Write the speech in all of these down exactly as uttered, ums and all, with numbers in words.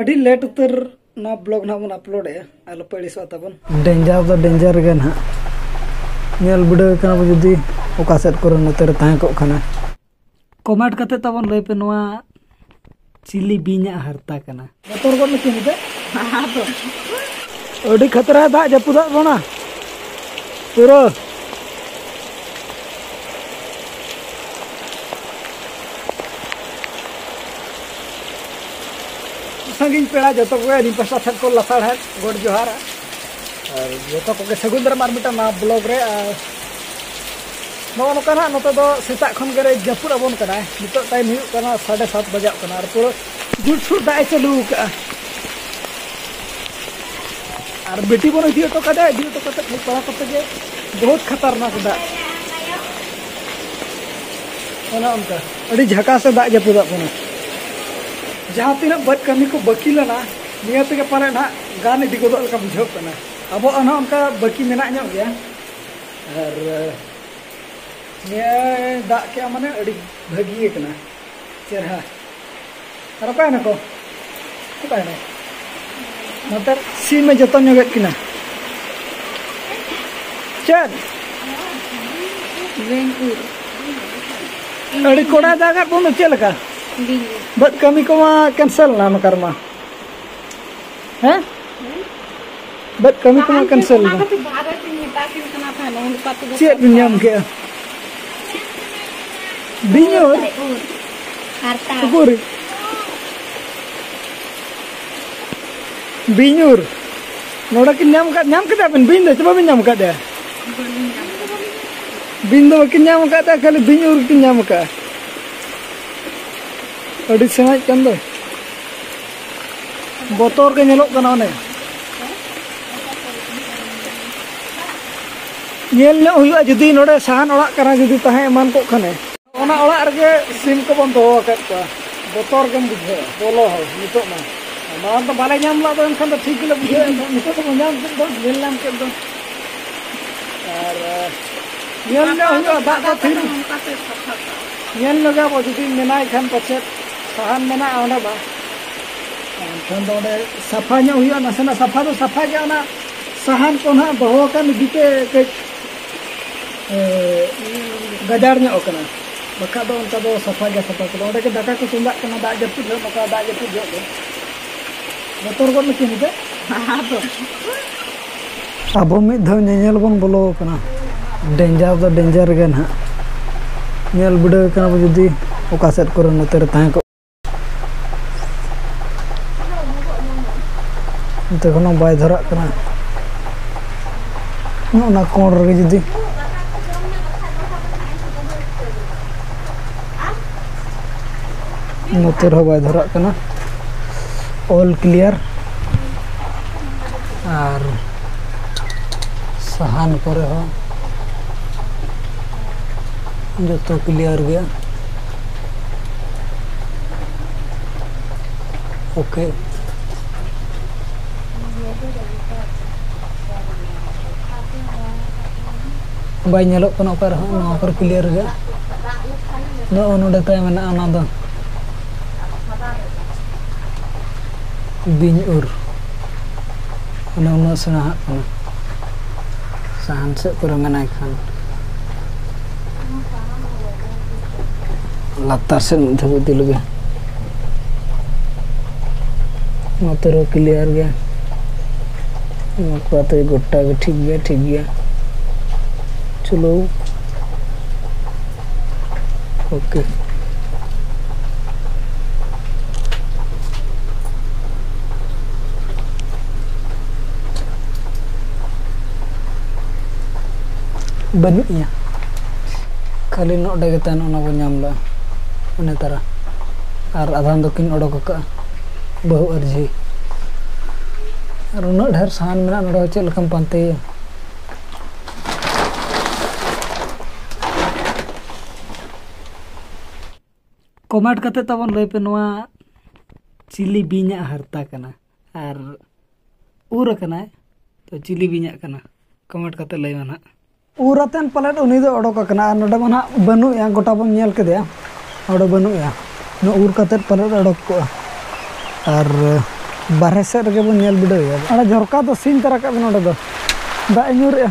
ᱟᱹᱰᱤ ᱞᱮᱴ ᱩᱛᱟᱹᱨ ᱱᱚᱣᱟ ᱵᱞᱚᱜ ᱱᱟᱦᱟᱜ ᱵᱚᱱ ᱟᱯᱞᱳᱰᱮᱜᱼᱟ, ᱟᱞᱚᱯᱮ ᱟᱹᱲᱤᱥᱚᱜᱼᱟ ᱛᱟᱵᱚᱱ᱾ ᱰᱮᱧᱡᱟᱨ ᱫᱚ ᱰᱮᱧᱡᱟᱨ ᱜᱮ ᱱᱟᱦᱟᱜ᱾ ᱧᱮᱞ ᱵᱤᱰᱟᱹᱣ ᱠᱟᱱᱟ ᱵᱚ, ᱡᱩᱫᱤ ᱚᱠᱟ ᱥᱮᱫ ᱠᱚᱨᱮ ᱱᱚᱛᱮ ᱨᱮ ᱛᱟᱦᱮᱸ ᱠᱚᱜ ᱠᱷᱟᱱᱟ᱾ ᱠᱚᱢᱮᱱᱴ ᱠᱟᱛᱮ ᱛᱟᱵᱚᱱ ᱞᱟᱹᱭ ᱯᱮ, ᱱᱚᱣᱟ ᱪᱤᱞᱤ ᱵᱤᱧᱟᱜ ᱦᱟᱨᱛᱟ ᱠᱟᱱᱟ? ᱵᱚᱛᱚᱨ ᱜᱚᱫ ᱱᱟᱠᱤᱱ ᱱᱤᱛᱚᱜ᱾ ᱟᱹᱰᱤ ᱠᱷᱟᱛᱨᱟ ᱫᱟᱜ ᱡᱟᱹᱯᱩᱫᱟᱜ ᱵᱚᱱᱟ ᱯᱩᱨᱟᱹ᱾ ᱥᱟᱺᱜᱤᱧ ᱯᱮᱲᱟ ᱡᱚᱛᱚ ᱠᱚᱜᱮ ᱟᱹᱞᱤᱧ ᱯᱟᱥᱴᱟ ᱥᱮᱫ ᱠᱚ ᱞᱟᱥᱟᱲᱦᱮᱫ ᱜᱚᱰ ᱡᱚᱦᱟᱨ᱾ ᱟᱨ ᱡᱚᱛᱚ ᱠᱚᱜᱮ ᱥᱟᱹᱜᱩᱱ ᱫᱟᱨᱟᱢ ᱟᱨ ᱢᱤᱫᱴᱟᱝ ᱱᱟᱣᱟ ᱵᱞᱚᱜ ᱨᱮ᱾ ᱟᱨ ᱱᱚᱜᱼᱚ ᱱᱚᱝᱠᱟ ᱱᱟᱜ ᱱᱚᱛᱮ ᱫᱚ ᱥᱮᱛᱟᱜ ᱠᱷᱚᱱ ᱜᱮ ᱡᱟᱹᱯᱩᱫ ᱟᱵᱚᱱ ᱠᱟᱱᱟᱭ᱾ ᱱᱤᱛᱚᱜ ᱴᱟᱭᱤᱢ ᱦᱩᱭᱩᱜ ᱠᱟᱱᱟ ᱥᱟᱲᱮ ᱥᱟᱛ ᱵᱟᱡᱟᱜ ᱠᱟᱱᱟ ᱟᱨ ᱯᱩᱨᱟᱹ ᱡᱳᱨᱥᱳᱨ ᱫᱟᱜ ᱮ ᱪᱟᱹᱞᱩ ᱟᱠᱟᱫᱼᱟ᱾ ᱟᱨ ᱵᱤᱴᱤ ᱵᱚᱱ ᱤᱫᱤ ᱦᱚᱴᱚ ᱠᱟᱫᱮᱭᱟ, ᱤᱫᱤ ᱦᱚᱴᱚ ᱠᱟᱛᱮ ᱠᱷᱟᱹᱞᱤ ᱯᱟᱲᱟ ᱠᱚᱛᱮ ᱜᱮ ᱵᱚᱦᱩᱛ ᱠᱷᱟᱛᱟᱨᱱᱟᱠ ᱫᱟᱜ᱾ ᱚᱱᱮ ᱚᱱᱠᱟ ᱟᱹᱰᱤ ᱡᱷᱟᱠᱟᱥ ᱮ ᱫᱟᱜ ᱡᱟᱹᱯᱩᱫᱟᱜ ᱵᱚᱱᱟ᱾ ᱡᱟᱦᱟᱸ ᱛᱤᱱᱟᱹᱜ ᱵᱟᱹᱫᱽ ᱠᱟᱹᱢᱤ ᱠᱚ ᱵᱟᱹᱠᱤ ᱞᱮᱱᱟ, ᱱᱤᱭᱟᱹ ᱛᱮᱜᱮ ᱯᱟᱞᱮ ᱱᱟᱦᱟᱜ ᱜᱟᱱ ᱤᱫᱤ ᱜᱚᱫᱚᱜ ᱞᱮᱠᱟ ᱵᱩᱡᱷᱟᱹᱜ ᱠᱟᱱᱟ᱾ ᱟᱵᱚᱣᱟᱜ ᱦᱚᱸ ᱚᱱᱠᱟ ᱵᱟᱹᱠᱤ ᱢᱮᱱᱟᱜ ᱧᱚᱜ ᱜᱮᱭᱟ᱾ ᱟᱨ ᱱᱤᱭᱟᱹ ᱫᱟᱜ ᱠᱮᱜᱼᱟ ᱢᱟᱱᱮ ᱟᱹᱰᱤ ᱵᱷᱟᱹᱜᱤ ᱠᱟᱱᱟ, ᱪᱮᱨᱦᱟ᱾ ᱟᱨ ᱚᱠᱟᱭ ᱱᱟᱠᱚ? ᱚᱠᱟᱭ ᱱᱟᱭ? ᱱᱚᱛᱮ ᱥᱤᱢ ᱮ ᱡᱚᱛᱚᱱ ᱧᱚᱜᱮᱫ ᱠᱤᱱᱟ᱾ ᱪᱮᱫ? ᱵᱮᱝᱠᱩᱨ᱾ ᱟᱹᱰᱤ ᱠᱚᱲᱟ ᱫᱟᱜᱟᱫ ᱵᱚᱱ ᱫᱚ ᱪᱮᱫ ᱞᱮᱠᱟ? ᱵᱤᱧ᱾ ᱵᱟᱹᱫᱽ ᱠᱟᱹᱢᱤ ᱠᱚᱢᱟ ᱠᱮᱱᱥᱮᱞ ᱱᱟ ᱱᱚᱠᱟᱨ ᱢᱟ᱾ ᱦᱮᱸ? ᱵᱟᱹᱫᱽ ᱠᱟᱹᱢᱤ ᱠᱚᱢᱟ ᱠᱮᱱᱥᱮᱞ ᱱᱟ᱾ ᱪᱮᱫ ᱵᱤᱱ ᱧᱟᱢ ᱠᱮᱜᱼᱟ? ᱵᱤᱧ ᱩᱨ? ᱦᱟᱨᱛᱟ᱾ ᱩᱠᱩᱨ? ᱵᱤᱧ ᱩᱨ? ᱱᱚᱰᱮ ᱠᱤᱱ ᱧᱟᱢ ᱠᱟᱫ, ᱧᱟᱢ ᱠᱮᱫᱟ ᱵᱤᱱ? ᱵᱤᱧ ᱫᱚ ᱪᱮ ᱵᱟᱵᱤᱱ ᱧᱟᱢ ᱠᱟᱫᱮᱭᱟ? ᱵᱤᱧ ᱫᱚ ᱵᱟᱹᱠᱤᱱ ᱧᱟᱢ ᱟᱠᱟᱫ ᱛᱟᱭᱟ, ᱠᱷᱟᱹᱞᱤ ᱵᱤᱧ ᱩᱨ ᱠᱤᱱ ᱧᱟᱢ ᱟᱠᱟᱫᱼᱟ᱾ ᱟᱹᱰᱤ ᱥᱮᱬᱟᱭᱤᱡ ᱠᱟᱱ ᱫᱚᱭ᱾ ᱵᱚᱛᱚᱨ ᱜᱮ ᱧᱮᱞᱚᱜ ᱠᱟᱱᱟ ᱚᱱᱮ᱾ ᱧᱮᱞ ᱧᱚᱜ ᱦᱩᱭᱩᱜᱼᱟ ᱡᱩᱫᱤ ᱱᱚᱰᱮ ᱥᱟᱦᱟᱱ ᱚᱲᱟᱜ ᱠᱟᱱᱟ, ᱡᱩᱫᱤ ᱛᱟᱦᱮᱸ ᱮᱢᱟᱱ ᱠᱚᱜ ᱠᱷᱟᱱᱮ᱾ ᱚᱱᱟ ᱚᱲᱟᱜ ᱨᱮᱜᱮ ᱥᱤᱢ ᱠᱚᱵᱚᱱ ᱫᱚᱦᱚ ᱟᱠᱟᱫ ᱠᱚᱣᱟ᱾ ᱵᱚᱛᱚᱨ ᱜᱮᱢ ᱵᱩᱡᱷᱟᱹᱣᱟ ᱵᱚᱞᱚ ᱦᱚᱸ ᱱᱤᱛᱚᱜ ᱢᱟ᱾ ᱢᱟᱲᱟᱝ ᱫᱚ ᱵᱟᱞᱮ ᱧᱟᱢ ᱞᱮᱫ ᱫᱚ, ᱮᱱᱠᱷᱟᱱ ᱫᱚ ᱴᱷᱤᱠ ᱜᱮᱞᱮ ᱵᱩᱡᱷᱟᱹᱣᱮᱫ ᱫᱚ᱾ ᱱᱤᱛᱚᱜ ᱫᱚᱵᱚᱱ ᱧᱟᱢ ᱠᱮᱫ ᱫᱚ, ᱧᱮᱞ ᱧᱟᱢ ᱠᱮᱫ ᱫᱚ᱾ ᱟᱨ, ᱧᱮᱞ ᱧᱚᱜ ᱦᱩᱭᱩᱜᱼᱟ, ᱫᱟᱜ ᱫᱚ ᱛᱷᱤᱨ᱾ ᱧᱮᱞ ᱧᱚᱜᱟ ᱵᱚ, ᱡᱩᱫᱤ ᱢᱮᱱᱟᱭ ᱠᱷᱟᱱ ᱯᱟᱪᱮᱫ ᱥᱟᱦᱟᱱ ᱢᱮᱱᱟᱜᱼᱟ ᱚᱸᱰᱮ ᱢᱟ᱾ ᱟᱫᱚ ᱚᱸᱰᱮ ᱥᱟᱯᱷᱟ ᱧᱚᱜ ᱦᱩᱭᱩᱜᱼᱟ, ᱱᱟᱥᱮᱱᱟᱜ ᱥᱟᱯᱷᱟ ᱫᱚ ᱥᱟᱯᱷᱟ ᱜᱮᱭᱟ, ᱚᱱᱟ ᱥᱟᱦᱟᱱ ᱠᱚ ᱱᱟᱦᱟᱜ ᱫᱚᱦᱚ ᱟᱠᱟᱱ ᱤᱫᱤᱛᱮ ᱠᱟᱹᱡ, ᱮ, ᱜᱟᱡᱟᱲ ᱧᱚᱜ ᱟᱠᱟᱱᱟ᱾ ᱵᱟᱠᱷᱟᱡ ᱫᱚ ᱚᱱᱠᱟ ᱫᱚ ᱥᱟᱯᱷᱟ ᱜᱮ ᱥᱟᱯᱷᱟ ᱠᱚᱫᱚ᱾ ᱚᱸᱰᱮ ᱜᱮ ᱫᱟᱠᱟ ᱠᱚ ᱪᱚᱸᱫᱟᱜ ᱠᱟᱱᱟ, ᱫᱟᱜ ᱡᱟᱹᱯᱩᱫ ᱡᱚᱦᱚᱜ, ᱱᱚᱝᱠᱟ ᱫᱟᱜ ᱡᱟᱹᱯᱩᱫ ᱡᱚᱦᱚᱜ ᱫᱚ᱾ ᱵᱚᱛᱚᱨ ᱜᱚᱫ ᱱᱟᱠᱤᱱ ᱱᱤᱛᱚᱜ᱾ ᱟᱵᱚ ᱢᱤᱫ ᱫᱷᱟᱣ ᱧᱮᱧᱮᱞ ᱵᱚᱱ ᱵᱚᱞᱚ ᱟᱠᱟᱱᱟ᱾ ᱰᱮᱧᱡᱟᱨ ᱫᱚ ᱰᱮᱧᱡᱟᱨ ᱜᱮ ᱱᱟᱦᱟᱜ᱾ ᱧᱮᱞ ᱵᱤᱰᱟᱹᱣ ᱠᱟᱱᱟ ᱵᱚ ᱡᱩᱫᱤ ᱚᱠᱟ ᱥᱮᱫ ᱠᱚᱨᱮ ᱱᱚᱛᱮ ᱨᱮ ᱛᱟᱦᱮᱸ ᱠᱚᱜ᱾ ᱱᱚᱛᱮ ᱠᱷᱚᱱ ᱦᱚᱸ ᱵᱟᱭ ᱫᱷᱚᱨᱟᱜ ᱠᱟᱱᱟ᱾ ᱱᱚᱜᱼᱚ ᱱᱟ ᱠᱚᱬ ᱨᱮᱜᱮ ᱡᱩᱫᱤ ᱱᱚᱛᱮ ᱨᱮᱦᱚᱸ ᱵᱟᱭ ᱫᱷᱚᱨᱟᱜ ᱠᱟᱱᱟ᱾ All clear᱾ ᱟᱨ ᱥᱟᱦᱟᱱ ᱠᱚᱨᱮ ᱦᱚᱸ ᱡᱚᱛᱚ clear ᱜᱮᱭᱟ᱾ OK᱾ ᱵᱟᱭ ᱧᱮᱞᱚᱜ ᱠᱟᱱᱟ ᱚᱠᱟ ᱨᱮᱦᱚᱸ, ᱱᱚᱣᱟ ᱠᱚᱨᱮ clear ᱜᱮ᱾ ᱱᱚᱜᱼᱚ ᱱᱚᱰᱮ ᱛᱟᱭ ᱢᱮᱱᱟᱜᱼᱟ, ᱚᱱᱟ ᱫᱚ ᱵᱤᱧ ᱩᱨ᱾ ᱚᱱᱮ ᱩᱱᱟᱹᱜ ᱥᱮᱬᱟ ᱦᱟᱸᱜ ᱠᱟᱱᱟ᱾ ᱥᱟᱦᱟᱱ ᱥᱮᱫ ᱠᱚᱨᱮ ᱢᱮᱱᱟᱭ ᱠᱷᱟᱱ᱾ ᱞᱟᱛᱟᱨ ᱥᱮᱫ ᱢᱤᱫ ᱫᱷᱟᱣ ᱤᱫᱤ ᱞᱮᱜᱮ᱾ ᱱᱚᱛᱮ ᱨᱮᱦᱚᱸ clear ᱜᱮ᱾ ᱱᱚᱝᱠᱟᱛᱮ ᱜᱚᱴᱟ ᱜᱮ ᱴᱷᱤᱠ ᱜᱮᱭᱟ, ᱴᱷᱤᱠ ᱜᱮᱭᱟ᱾ ᱪᱚᱞᱚ᱾ OK᱾ ᱵᱟᱹᱱᱩᱜ ᱮᱭᱟ᱾ ᱠᱷᱟᱹᱞᱤ ᱱᱚᱰᱮ ᱜᱮ ᱛᱟᱦᱮᱱ, ᱚᱱᱟ ᱵᱚᱱ ᱧᱟᱢ ᱞᱮᱜᱼᱟ᱾ ᱚᱱᱮ ᱛᱟᱨᱟ᱾ ᱟᱨ ᱟᱫᱷᱟᱱ ᱫᱚᱠᱤᱱ ᱚᱰᱚᱠ ᱟᱠᱟᱫᱼᱟ, ᱵᱟᱹᱦᱩ ᱟᱨ ᱡᱷᱤ᱾ ᱟᱨ ᱩᱱᱟᱹᱜ ᱰᱷᱮᱨ ᱥᱟᱦᱟᱱ ᱢᱮᱱᱟᱜᱼᱟ, ᱱᱚᱰᱮ ᱪᱮᱫ ᱞᱮᱠᱟᱢ ᱯᱟᱱᱛᱮᱭᱟ? Comment ᱠᱟᱛᱮ ᱛᱟᱵᱚᱱ ᱞᱟᱹᱭ ᱯᱮ, ᱱᱚᱣᱟ ᱪᱤᱞᱤ ᱵᱤᱧᱟᱜ ᱦᱟᱨᱛᱟ ᱠᱟᱱᱟ? ᱟᱨ ᱩᱨ ᱟᱠᱟᱱᱟᱭ, ᱛᱚ ᱪᱤᱞᱤ ᱵᱤᱧᱟᱜ ᱠᱟᱱᱟ? Comment ᱠᱟᱛᱮ ᱞᱟᱹᱭ ᱢᱮ ᱱᱟᱦᱟᱜ᱾ ᱩᱨ ᱟᱛᱮᱱ ᱯᱟᱞᱮᱫ ᱩᱱᱤ ᱫᱚ ᱚᱰᱚᱠ ᱟᱠᱟᱱᱟ, ᱟᱨ ᱱᱚᱰᱮ ᱢᱟ ᱱᱟᱦᱟᱜ ᱵᱟᱹᱱᱩᱜ ᱮᱭᱟ, ᱜᱚᱴᱟ ᱵᱚᱱ ᱧᱮᱞ ᱠᱮᱫᱮᱭᱟ, ᱱᱚᱰᱮ ᱵᱟᱹᱱᱩᱜ ᱮᱭᱟ᱾ ᱱᱚᱣᱟ ᱩᱨ ᱠᱟᱛᱮᱫ ᱯᱟᱞᱮᱫ ᱚᱰᱚᱠ ᱠᱚᱜᱼᱟ᱾ ᱟᱨ ᱵᱟᱨᱦᱮ ᱥᱮᱫ ᱨᱮᱜᱮ ᱵᱚᱱ ᱧᱮᱞ ᱵᱤᱰᱟᱹᱣ ᱮᱫᱟ᱾ ᱚᱸᱰᱮ ᱡᱷᱚᱨᱠᱟ ᱫᱚ ᱥᱤᱧ ᱛᱟᱨᱟ ᱠᱟᱜ ᱵᱮᱱ, ᱚᱸᱰᱮ ᱫᱚ ᱫᱟᱜ ᱮ ᱧᱩᱨᱮᱜᱼᱟ᱾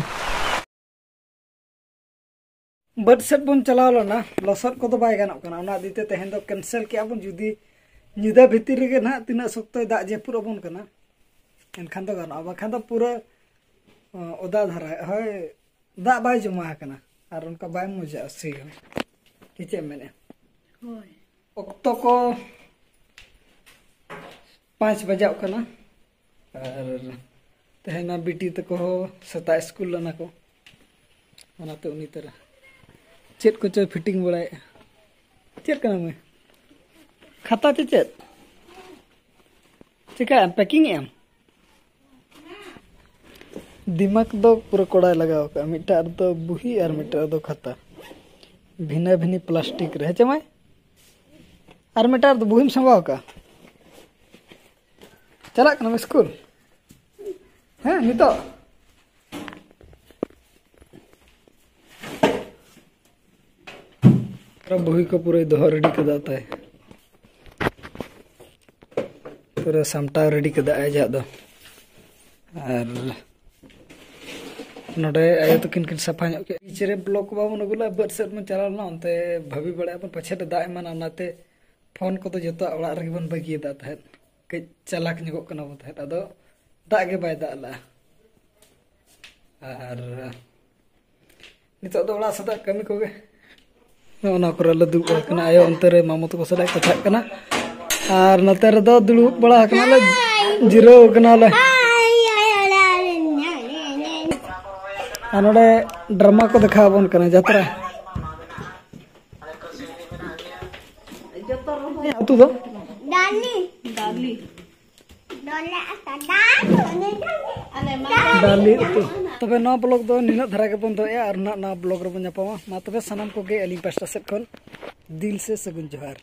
ᱵᱟᱹᱫᱽ ᱥᱮᱫ ᱵᱚᱱ ᱪᱟᱞᱟᱣ ᱞᱮᱱᱟ, ᱞᱚᱥᱚᱫ ᱠᱚᱫᱚ ᱵᱟᱭ ᱜᱟᱱᱚᱜ ᱠᱟᱱᱟ, ᱚᱱᱟ ᱤᱫᱤ ᱛᱮ ᱛᱮᱦᱮᱧ ᱫᱚ ᱠᱮᱱᱥᱮᱞ ᱠᱮᱜᱼᱟ ᱵᱚᱱ᱾ ᱡᱩᱫᱤ ᱧᱤᱫᱟᱹ ᱵᱷᱤᱛᱤᱨ ᱨᱮᱜᱮ ᱱᱟᱦᱟᱜ ᱛᱤᱱᱟᱹᱜ ᱥᱚᱠᱛᱚᱭ ᱫᱟᱜ ᱡᱟᱹᱯᱩᱫ ᱟᱵᱚᱱ ᱠᱟᱱᱟ, ᱮᱱᱠᱷᱟᱱ ᱫᱚ ᱜᱟᱱᱚᱜᱼᱟ, ᱵᱟᱠᱷᱟᱱ ᱫᱚ ᱯᱩᱨᱟᱹ, ᱚ, ᱚᱫᱟ ᱫᱷᱟᱨᱟ, ᱦᱳᱭ, ᱫᱟᱜ ᱵᱟᱭ ᱡᱚᱢᱟ ᱟᱠᱟᱱᱟ ᱟᱨ ᱚᱱᱠᱟ ᱵᱟᱭ ᱢᱚᱡᱟᱜᱼᱟ ᱥᱤ ᱦᱚᱸ᱾ ᱥᱮ ᱪᱮᱫ ᱮᱢ ᱢᱮᱱᱮᱫᱼᱟ? ᱦᱳᱭ᱾ ᱚᱠᱛᱚ ᱠᱚ ᱯᱟᱸᱪ ᱵᱟᱡᱟᱜ ᱠᱟᱱᱟ ᱟᱨ ᱛᱮᱦᱮᱧ ᱢᱟ ᱵᱤᱴᱤ ᱛᱟᱠᱚ ᱦᱚᱸ ᱥᱮᱛᱟᱜ ᱥᱠᱩᱞ ᱞᱮᱱᱟ ᱠᱚ, ᱚᱱᱟᱛᱮ ᱩᱱᱤ ᱛᱟᱨᱟ ᱪᱮᱫ ᱠᱚᱪᱚᱭ ᱯᱷᱤᱴᱤᱝ ᱵᱟᱲᱟᱭᱮᱫᱼᱟ᱾ ᱪᱮᱫ ᱠᱟᱱᱟ ᱢᱟᱹᱭ? ᱠᱷᱟᱛᱟ ᱪᱮ ᱪᱮᱫ? ᱪᱤᱠᱟᱹᱭᱟᱢ, ᱯᱮᱠᱤᱝ ᱮᱫ ᱟᱢ? ᱫᱤᱢᱟᱜᱽ ᱫᱚ ᱯᱩᱨᱟᱹ ᱠᱚᱲᱟᱭ ᱞᱟᱜᱟᱣ ᱟᱠᱟᱫᱼᱟ, ᱢᱤᱫᱴᱟᱜ ᱨᱮᱫᱚ ᱵᱩᱦᱤ ᱟᱨ ᱢᱤᱫᱴᱟᱜ ᱨᱮᱫᱚ ᱠᱷᱟᱛᱟ, ᱵᱷᱤᱱᱟᱹ ᱵᱷᱤᱱᱤ ᱯᱞᱟᱥᱴᱤᱠ ᱨᱮ, ᱦᱮᱸ ᱪᱮ ᱢᱟᱹᱭ? ᱟᱨ ᱢᱤᱫᱴᱟᱜ ᱨᱮᱫᱚ ᱵᱩᱦᱤᱢ ᱥᱟᱢᱵᱟᱣ ᱟᱠᱟᱫᱼᱟ᱾ ᱪᱟᱞᱟᱜ ᱠᱟᱱᱟᱢ ᱥᱠᱩᱞ? ᱦᱮᱸ, ᱱᱤᱛᱚᱜ? ᱟᱨ ᱵᱩᱦᱤ ᱠᱚ ᱯᱩᱨᱟᱹᱭ ᱫᱚᱦᱚ ᱨᱮᱰᱤ ᱠᱟᱫᱟ ᱛᱟᱭ, ᱯᱩᱨᱟᱹ ᱥᱟᱢᱴᱟᱣ ᱨᱮᱰᱤ ᱠᱟᱫᱟ ᱟᱡᱟᱜ ᱫᱚ᱾ ᱟᱨ ᱱᱚᱰᱮ ᱟᱭᱳ ᱛᱟᱹᱠᱤᱱ ᱠᱤᱱ ᱥᱟᱯᱷᱟ ᱧᱚᱜ ᱠᱮᱫ᱾ ᱵᱤᱪ ᱨᱮ ᱵᱞᱚᱜ ᱠᱚ ᱵᱟᱵᱚᱱ ᱟᱹᱜᱩ ᱞᱮᱫᱼᱟ, ᱵᱟᱹᱫᱽ ᱥᱮᱫ ᱵᱚᱱ ᱪᱟᱞᱟᱣ ᱞᱮᱱᱟ, ᱚᱱᱛᱮ ᱵᱷᱟᱹᱵᱤ ᱵᱟᱲᱟᱭᱟ ᱵᱚᱱ ᱯᱟᱪᱷᱮ ᱫᱟᱜ ᱮᱢᱟᱱᱟ, ᱚᱱᱟᱛᱮ ᱯᱷᱳᱱ ᱠᱚᱫᱚ ᱡᱚᱛᱚᱣᱟᱜ ᱚᱲᱟᱜ ᱨᱮᱜᱮ ᱵᱚᱱ ᱵᱟᱹᱜᱤᱭᱟᱫᱟ ᱛᱟᱦᱮᱸᱫ᱾ ᱠᱟᱹᱡ ᱪᱟᱞᱟᱠ ᱧᱚᱜᱚᱜ ᱠᱟᱱᱟ ᱵᱚᱱ ᱛᱟᱦᱮᱸᱫ, ᱟᱫᱚ ᱫᱟᱜ ᱜᱮ ᱵᱟᱭ ᱫᱟᱜ ᱞᱮᱫᱼᱟ᱾ ᱟᱨ ᱱᱤᱛᱚᱜ ᱫᱚ ᱚᱲᱟᱜ ᱥᱮᱫᱟᱜ ᱠᱟᱹᱢᱤ ᱠᱚᱜᱮ᱾ ᱱᱚᱜᱼᱚ ᱱᱚᱣᱟ ᱠᱚᱨᱮ ᱞᱮ ᱫᱩᱲᱩᱵ ᱟᱠᱟᱱᱟ, ᱟᱭᱳ ᱚᱱᱛᱮ ᱨᱮ ᱢᱟᱢᱚ ᱛᱟᱠᱚ ᱥᱟᱞᱟᱜ ᱮ ᱠᱟᱛᱷᱟᱜ ᱠᱟᱱᱟ, ᱟᱨ ᱱᱚᱛᱮ ᱨᱮᱫᱚ ᱫᱩᱲᱩᱵ ᱵᱟᱲᱟ ᱟᱠᱟᱱᱟᱞᱮ, ᱡᱤᱨᱟᱹᱣ ᱟᱠᱟᱱᱟᱞᱮ᱾ ᱟᱨ ᱱᱚᱰᱮ ᱰᱨᱟᱢᱟ ᱠᱚ ᱫᱮᱠᱷᱟᱣ ᱟᱵᱚᱱ ᱠᱟᱱᱟ, ᱡᱟᱛᱨᱟ᱾ ᱟᱹᱛᱩ ᱫᱚ? ᱰᱟᱞᱤ᱾ ᱰᱟᱞᱤ᱾ ᱰᱟᱞᱤ ᱟᱛᱟ ᱫᱟᱜ, ᱩᱱᱤ ᱫᱚ ᱟᱞᱮ ᱢᱟ ᱰᱟᱞᱤ ᱩᱛᱩ᱾ ᱛᱚᱵᱮ ᱱᱚᱣᱟ ᱵᱞᱚᱜ ᱫᱚ ᱱᱤᱱᱟᱹᱜ ᱫᱷᱟᱨᱟ ᱜᱮᱵᱚᱱ ᱫᱚᱦᱚᱭᱟ, ᱟᱨ ᱱᱟᱦᱟᱜ ᱱᱚᱣᱟ ᱵᱞᱚᱜ ᱨᱮᱵᱚᱱ ᱧᱟᱯᱟᱢᱟ᱾ ᱢᱟ ᱛᱚᱵᱮ ᱥᱟᱱᱟᱢ ᱠᱚᱜᱮ ᱟᱹᱞᱤᱧ ᱯᱟᱥᱴᱟ ᱥᱮᱫ ᱠᱷᱚᱱ ᱫᱤᱞ ᱥᱮ ᱥᱟᱹᱜᱩᱱ ᱡᱚᱦᱟᱨ᱾